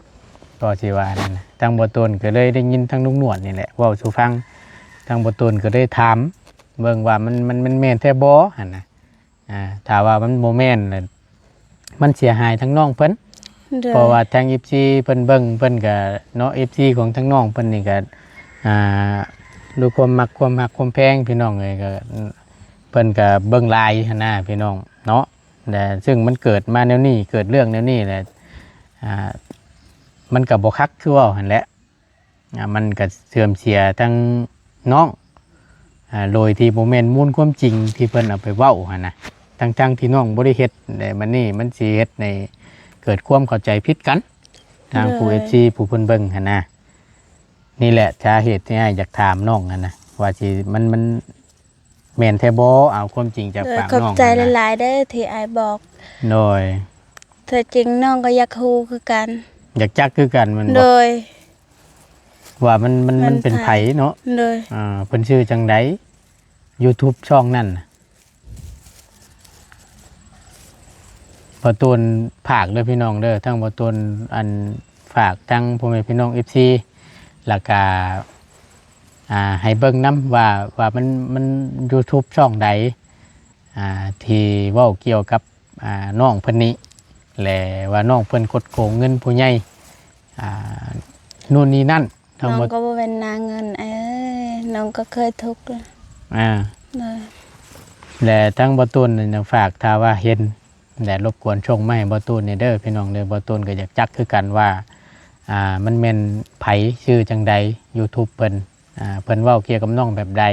ກໍຊິວ່ານັ້ນນະ ທາງບໍ່ຕູນກໍເລີຍໄດ້ຍິນທາງລຸງໜວດນີ້ແຫຼະເວົ້າສູ່ຟັງ ທາງບໍ່ຕູນກໍເລີຍຖາມເບິ່ງວ່າມັນ ມັນ ມັນແມ່ນແທ້ບໍ່ຫັ້ນນະ ອ່າ ຖ້າວ່າມັນບໍ່ແມ່ນລະ ມັນເສຍຫາຍທາງນ້ອງເພິ່ນ ໂດຍ ເພາະວ່າທາງ ເອັຟຊີ ເພິ່ນເບິ່ງ ເພິ່ນກະເນາະ ເອັຟຊີ ຂອງທາງນ້ອງເພິ່ນນີ້ກະ ອ່າ ດ້ວຍຄວາມມັກ ຄວາມຮັກ ຄວາມແພງ ພີ່ນ້ອງເອີຍ ກະ ເພິ່ນກະເບິ່ງຫຼາຍຫັ້ນນະ ພີ່ນ້ອງເນາະ ແລະ ເຊິ່ງມັນເກີດມາແນວນີ້ ເກີດເລື່ອງແນວນີ້ແຫຼະ ອ່າ ມັນກະບໍ່ຄັກຄືເວົ້າຫັ້ນແຫຼະ. ອ່າ ມັນກະເສື່ອມເສຍທັງນ້ອງ ອ່າ ໂດຍທີ່ບໍ່ແມ່ນມູນຄວາມຈິງທີ່ເພິ່ນເອົາໄປເວົ້າຫັ້ນນະ ທັງໆທີ່ນ້ອງບໍ່ໄດ້ເຮັດ ແລະ ບັດນີ້ມັນຊິເຮັດໃຫ້ເກີດຄວາມເຂົ້າໃຈຜິດກັນ ທາງຜູ້ ໂດຍ ເອັຟຊີ ຜູ້ເພິ່ນເບິ່ງຫັ້ນນະ. ນີ້ແຫຼະສາເຫດທີ່ອ້າຍຢາກຖາມນ້ອງຫັ້ນນະ ວ່າຊິ ມັນ ມັນ ແມ່ນແທ້ບໍ່? ເອົາຄວາມຈິງຈາກ ໂດຍ ປາກນ້ອງ ຂອບໃຈ ຫັ້ນນະ ຫຼາຍໆເດີທີ່ອ້າຍບອກ. ໂດຍ ແທ້ຈິງນ້ອງກໍຢາກຮູ້ຄືກັນ ຢາກຈັກຄືກັນແມ່ນບໍ່? ໂດຍ ວ່າມັນ ມັນ ມັນ ມັນເປັນໃຜເນາະ? ໂດຍ ອ່າ ເພິ່ນຊື່ຈັ່ງໃດ? ຢູທູບຊ່ອງນັ້ນນະ ບ່າວຕູນຝາກເດີພີ່ນ້ອງເດີ ທາງບ່າວຕູນ ອັນ ຝາກທາງພໍ່ແມ່ພີ່ນ້ອງ ເອັຟຊີ ແລ້ວກະ ອ່າ ໃຫ້ເບິ່ງນຳວ່າ ວ່າມັນ ມັນ ຢູທູບຊ່ອງໃດ ອ່າ ທີ່ເວົ້າກ່ຽວກັບ ອ່າ ນ້ອງເພິ່ນນີ້ ແລະ ວ່ານ້ອງເພິ່ນຄົດໂກງເງິນຜູ້ໃຫຍ່ ອ່າ ໂນ່ນນີ້ນັ້ນ ທັງໝົດ ນ້ອງກໍບໍ່ແມ່ນໜ້າເງິນເອີຍ ນ້ອງກໍເຄີຍທຸກ ອ່າ ໂດຍ ແລະ ທາງບ່າວຕູນຍັງຝາກ ຖ້າວ່າເຫັນ ແລະ ລົບກວນສົ່ງມາໃຫ້ບ່າວຕູນແດ່ເດີພີ່ນ້ອງເດີ ບ່າວຕູນກໍຢາກຈັກຄືກັນວ່າ ອ່າ ມັນແມ່ນໃຜ ຊື່ຈັ່ງໃດ ຢູທູບເພິ່ນ ອ່າ ເພິ່ນເວົ້າກ່ຽວກັບນ້ອງແບບໃດ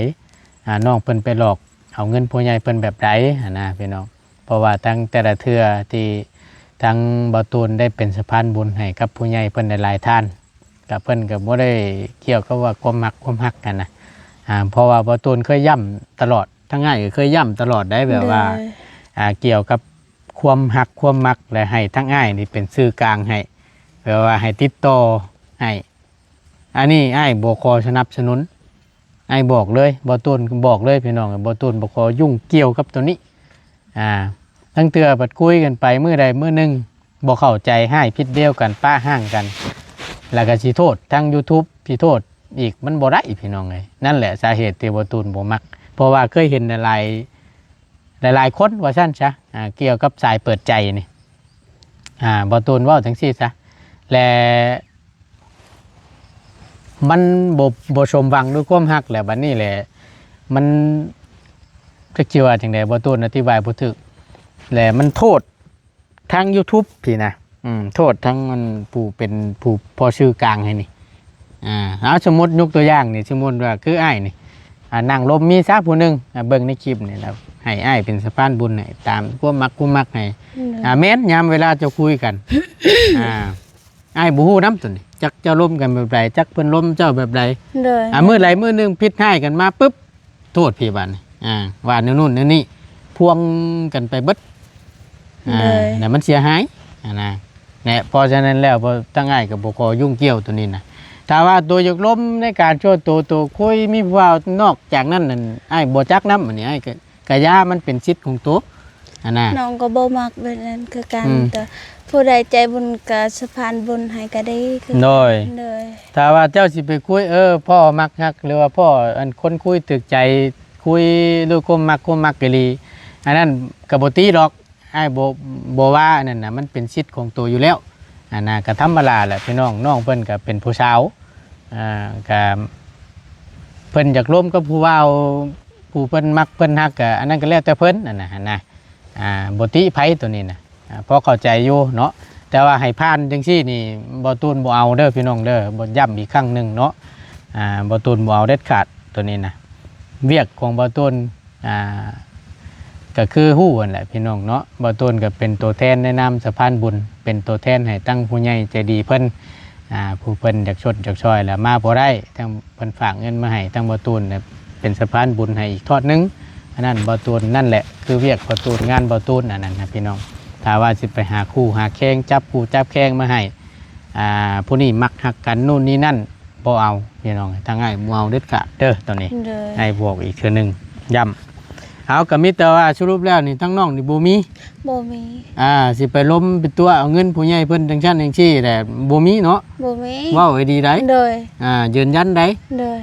ອ່າ ນ້ອງເພິ່ນໄປຫຼອກເອົາເງິນຜູ້ໃຫຍ່ເພິ່ນແບບໃດຫັ້ນນະພີ່ນ້ອງ. ເພາະວ່າທັງແຕ່ລະເທື່ອທີ່ທາງບ່າວຕູນໄດ້ເປັນສະພານບຸນໃຫ້ກັບຜູ້ໃຫຍ່ເພິ່ນຫຼາຍໆທ່ານ ກະເພິ່ນກະບໍ່ໄດ້ກ່ຽວກັບວ່າຄວາມມັກຄວາມຮັກຫັ້ນນະ ອ່າ ເພາະວ່າບ່າວຕູນເຄີຍຢ້ຳຕະຫຼອດ ທັງອ້າຍກໍເຄີຍຢ້ຳຕະຫຼອດໄດ໋ ແບບວ່າ ໂດຍ ອ່າ ກ່ຽວກັບຄວາມຮັກຄວາມມັກ ແລະ ໃຫ້ທັງອ້າຍນີ້ເປັນສື່ກາງໃຫ້ ແບບວ່າໃຫ້ຕິດຕໍ່ໃຫ້ ອັນນີ້ອ້າຍບໍ່ຂໍສະໜັບສະໜູນ ອ້າຍບອກເລີຍ ບ່າວຕູນບອກເລີຍພີ່ນ້ອງ ບ່າວຕູນບໍ່ຂໍຫຍຸ້ງກ່ຽວກັບໂຕນີ້ ອ່າ ລາງເທື່ອພັດຄຸຍກັນໄປມື້ໃດມື້ໜຶ່ງ ບໍ່ເຂົ້າໃຈ ຮ້າຍຜິດດຽວກັນ ປະຮ້າງກັນ ແລ້ວກໍຊິໂທດທາງຢູທູບ ຊິໂທດອີກ ມັນບໍ່ໄດ້ພີ່ນ້ອງເອີຍ. ນັ້ນແຫຼະສາເຫດທີ່ບ່າວຕູນບໍ່ມັກ ເພາະວ່າເຄີຍເຫັນຫຼາຍໆ ຫຼາຍໆຄົນວ່າຊັ້ນຊະ ອ່າ ກ່ຽວກັບສາຍເປີດໃຈນີ້ ອ່າ ບ່າວຕູນເວົ້າຈັ່ງຊີ້ຊະ ແລະ ມັນບໍ່ ບໍ່ສົມຫວັງດ້ວຍຄວາມຮັກແຫຼະ ບັດນີ້ແຫຼະ ມັນ ຈັກຊິວ່າຈັ່ງໃດ ບ່າວຕູນອະທິບາຍບໍ່ຖືກ ແລະ ມັນໂທດທາງຢູທູບພີ້ນະ ອືມ ໂທດທັງອັນຜູ້ເປັນຜູ້ພໍຊື່ກາງໃຫ້ນີ້ ອ່າ ເອົາ ສົມມຸດຍົກຕົວຢ່າງນີ້ ສົມມຸດວ່າຄືອ້າຍນີ້ ອ່າ ນັ່ງລົມມີຊະຜູ້ໜຶ່ງ ອ່າ ເບິ່ງໃນຄລິບນີ້ແລ້ວ ໃຫ້ອ້າຍເປັນສະພານບຸນໃຫ້ ຕາມຄວາມມັກຄວາມມັກໃຫ້ ອືມ ອ່າ ແມ່ນ ຍາມເວລາເຈົ້າຄຸຍກັນ ອ່າ ອ້າຍບໍ່ຮູ້ນຳຕົວນີ້ ຈັກເຈົ້າລົມກັນແບບໃດ ຈັກເພິ່ນລົມເຈົ້າແບບໃດ ໂດຍ ອ່າ ມື້ໃດມື້ໜຶ່ງຜິດຮ້າຍກັນມາປຶບ ໂທດພີ້ບາດນີ້ ອ່າ ວ່າແນວນັ້ນແນວນີ້ ພວງກັນໄປເບິດ ອ່າ ໂດຍ ແລ້ວມັນເສຍຫາຍ ຫັ້ນນະ ແລະ ເພາະສະນັ້ນແລ້ວ ທາງອ້າຍກໍບໍ່ຂໍຫຍຸ້ງກ່ຽວໂຕນີ້ນະ ຖ້າວ່າໂຕຢາກລົມໃນການສ່ວນໂຕ ໂຕຄຸຍມີຜູ້ບ່າວນອກຈາກນັ້ນນັ້ນ ອ້າຍບໍ່ຈັກນຳ ອັນນີ້ອ້າຍກໍ ກະຢ່າ ມັນເປັນສິດຂອງໂຕ ຫັ້ນນະ ນ້ອງກໍບໍ່ມັກແບບນັ້ນຄືກັນ ອືມ ແຕ່ຜູ້ໃດໃຈບຸນກະສະພານບຸນໃຫ້ກະດີຄືກັນ ໂດຍ ໂດຍ ຖ້າວ່າເຈົ້າຊິໄປຄຸຍ ເອີ ພໍ້ມັກຮັກ ຫຼືວ່າພໍ້ອັນຄົນຄຸຍຖືກໃຈ ຄຸຍດ້ວຍຄວາມມັກ ຄວາມມັກອີ່ຫຼີ ອັນນັ້ນກໍບໍ່ຕິດອກ ອ້າຍບໍ່ ບໍ່ວ່າ ອັນນັ້ນນະ ມັນເປັນສິດຂອງໂຕຢູ່ແລ້ວ ອັນນະ ກໍທຳມະດາແຫຼະພີ່ນ້ອງ ນ້ອງເພິ່ນກໍເປັນຜູ້ສາວ ອ່າ ກໍເພິ່ນຢາກລົມກັບຜູ້ບ່າວ ຜູ້ເພິ່ນມັກເພິ່ນຮັກ ກໍອັນນັ້ນກໍແລ້ວແຕ່ເພິ່ນ ອັນນະ ຫັ້ນນະ ອ່າ ບໍ່ຕິໃຜໂຕນີ້ນະ ອ່າ ພໍເຂົ້າໃຈຢູ່ເນາະ ແຕ່ວ່າໃຫ້ຜ່ານຈັ່ງຊີ້ນີ້ ບ່າວຕູນບໍ່ເອົາເດີພີ່ນ້ອງເດີ ບໍ່ ຢ້ຳອີກຄັ້ງໜຶ່ງເນາະ ອ່າ ບ່າວຕູນບໍ່ເອົາເດັດຂາດໂຕນີ້ນະ ວຽກຂອງບ່າວຕູນ ອ່າ ກໍຄືຮູ້ຫັ້ນແຫຼະພີ່ນ້ອງເນາະ ບ່າວຕູນກໍເປັນຕົວແທນໃນນາມສະພານບຸນ ເປັນຕົວແທນໃຫ້ທັງຜູ້ໃຫຍ່ໃຈດີເພິ່ນ ອ່າ ຜູ້ເພິ່ນຢາກຊົດຢາກຊ່ອຍ ແລ້ວມາບໍ່ໄດ້ ທັງເພິ່ນຝາກເງິນມາໃຫ້ທັງບ່າວຕູນ ເປັນສະພານບຸນໃຫ້ອີກທອດໜຶ່ງ ອັນນັ້ນບ່າວຕູນ ນັ້ນແຫຼະຄືວຽກບ່າວຕູນ ງານບ່າວຕູນ ອັນນັ້ນນະພີ່ນ້ອງ ຖ້າວ່າຊິໄປຫາຄູ່ຫາແຂ່ງ ຈັບຄູ່ຈັບແຂ່ງມາໃຫ້ ອ່າ ຜູ້ນີ້ມັກຮັກກັນ ໂນ່ນນີ້ນັ້ນ ບໍ່ເອົາພີ່ນ້ອງ ທາງອ້າຍບໍ່ເອົາເດັດຂາດເດີ ຕອນນີ້ ໂດຍ ອ້າຍບອກອີກເທື່ອໜຶ່ງ ຢ້ຳ ເອົາ ກໍມີແຕ່ວ່າສະຫຼຸບແລ້ວນີ້ ທາງນ້ອງນີ້ບໍ່ມີ ບໍ່ມີ ອ່າ ຊິໄປລົມໄປຕົວະເອົາເງິນຜູ້ໃຫຍ່ເພິ່ນຈັ່ງຊັ້ນຈັ່ງຊີ້ແຫຼະ ບໍ່ມີເນາະ ບໍ່ມີ ເວົ້າໃຫ້ດີໄດ໋ ໂດຍ ອ່າ ຢືນຢັນໄດ໋ ໂດຍ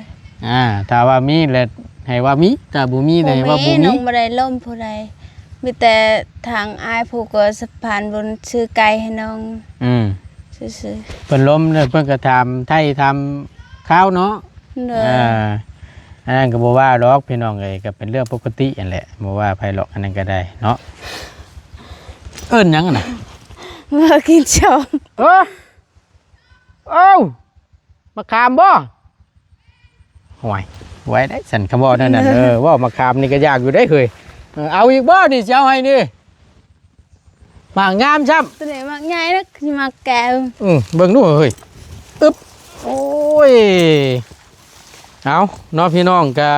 ອ່າ ຖ້າວ່າມີແລ້ວໃຫ້ວ່າມີ ຖ້າບໍ່ມີແລ້ວໃຫ້ວ່າບໍ່ມີ ນ້ອງບໍ່ໄດ້ລົມຜູ້ໃດ ມີແຕ່ທາງອ້າຍຜູ້ກໍສະພານບຸນຊື້ໄກ່ໃຫ້ນ້ອງ ອືມ ຊື່ໆ ເພິ່ນລົມແລ້ວເພິ່ນກໍຖາມໄຖ່ຖາມຂ່າວເນາະ ໂດຍ ອ່າ ອັນນັ້ນກໍບໍ່ວ່າດອກພີ່ນ້ອງເອີຍ ກໍເປັນເລື່ອງປົກກະຕິຫັ້ນແຫຼະ ບໍ່ວ່າໃຜດອກ ອັນນັ້ນກໍໄດ້ເນາະ ເອີ້ນຫຍັງຫັ້ນນະ ມາກິນສົ້ມ ເອີ ເອົ້າ ມະຂາມບໍ່? ໂອ້ຍ ໄວໄດ໋ ສັນຄຳເວົ້າແນວນັ້ນ ເອີ ເວົ້າມະຂາມນີ້ກໍຢາກຢູ່ໄດ໋ເຮີຍ ເອີ ເອົາອີກບໍ່ນີ້ ຊິເອົາໃຫ້ນີ້ ໝາກງາມຊ້ຳ ໂຕນີ້ໝາກໃຫຍ່ນະ ຄືໝາກແກວ ອື ເບິ່ງດູເຮີຍ ອຶບ ໂອ້ຍ ເອົາເນາະ ພີ່ນ້ອງ ກະ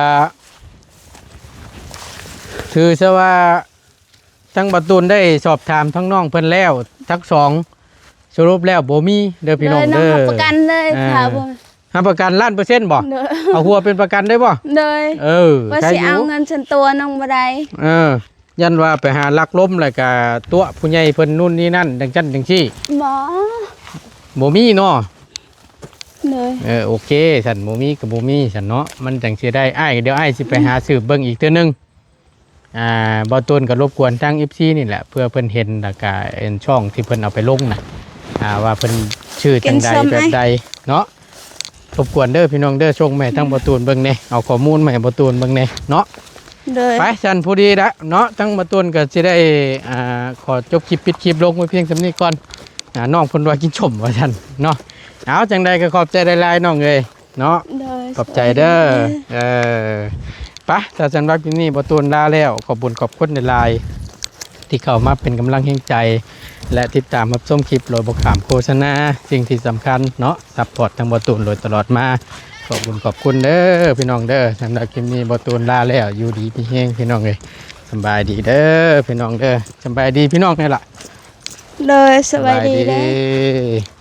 ຖືຊະວ່າ ທາງບ່າວຕູນໄດ້ສອບຖາມທາງນ້ອງເພິ່ນແລ້ວທັງສອງ ສະຫຼຸບແລ້ວບໍ່ມີເດີພີ່ນ້ອງເດີ ໂດຍ ນ້ອງຮັບປະກັນເລີຍ ອ່າ ຖ້າບໍ່ ຮັບປະກັນລ້ານເປີເຊັນບໍ່? ໂດຍ ເອົາຫົວເປັນປະກັນໄດ້ບໍ່? ໂດຍ ເອີ ວ່າຊິເອົາເງິນສ່ວນຕົວນ້ອງບໍ່ໄດ້ ເອີ ຢ້ານວ່າໄປຫາລັກລົມ ແລ້ວກະຕົວະຜູ້ໃຫຍ່ເພິ່ນ ນູ້ນນີ້ນັ້ນ ຈັ່ງຊັ້ນຈັ່ງຊີ້ ບໍ່ ບໍ່ມີເນາະ ໂດຍ ເອີ ໂອເຄ ສັນ ບໍ່ມີກໍບໍ່ມີສັນເນາະ ມັນຈັ່ງຊິໄດ້ ອ້າຍ ດຽວອ້າຍຊິໄປຫາສືບເບິ່ງອີກເທື່ອໜຶ່ງ ອ່າ ບ່າວຕູນກໍລົບກວນທາງເອັຟຊີນີ້ແຫຼະ ເພື່ອເພິ່ນເຫັນ ແລ້ວກະເຫັນຊ່ອງທີ່ເພິ່ນເອົາໄປລົງນະ ອ່າ ວ່າເພິ່ນຊື່ຈັ່ງໃດແບບໃດເນາະ ລົບກວນເດີພີ່ນ້ອງເດີ ສົ່ງມາໃຫ້ທາງບ່າວຕູນເບິ່ງແດ່ ເອົາຂໍ້ມູນມາໃຫ້ບ່າວຕູນເບິ່ງແດ່ເນາະ ໂດຍ ໄປ ຊັ້ນພໍດີລະເນາະ ທາງບ່າວຕູນກໍຊິໄດ້ ອ່າ ຂໍຈົບຄລິບ ປິດຄລິບລົງໄວ້ພຽງສ່ຳນີ້ກ່ອນ ອ່າ ນ້ອງເພິ່ນວ່າກິນສົ້ມວ່າຊັ້ນເນາະ ເອົາ ຈັ່ງໃດກໍຂອບໃຈຫຼາຍໆ ນ້ອງເອີຍ ເນາະ ໂດຍ ຂອບໃຈເດີ ເອີ ໄປ ຖ້າຊັ້ນວ່າຄລິບນີ້ບ່າວຕູນລາແລ້ວ ຂອບບຸນຂອບຄຸນຫຼາຍໆ ທີ່ເຂົ້າມາເປັນກຳລັງແຮງໃຈ ແລະ ຕິດຕາມຮັບຊົມຄລິບໂດຍບໍ່ຂ້າມໂຄສະນາ ສິ່ງທີ່ສຳຄັນເນາະ ຊັບພອດທາງບ່າວຕູນໂດຍຕະຫຼອດມາ ຂອບບຸນຂອບຄຸນເດີພີ່ນ້ອງເດີ ສຳລັບຄລິບນີ້ບ່າວຕູນລາແລ້ວ ຢູ່ດີມີແຮງພີ່ນ້ອງເອີຍ ສຳບາຍດີເດີພີ່ນ້ອງເດີ ສຳບາຍດີພີ່ນ້ອງແດ່ລະ ໂດຍ ສະບາຍດີເດີ ສະບາຍດີ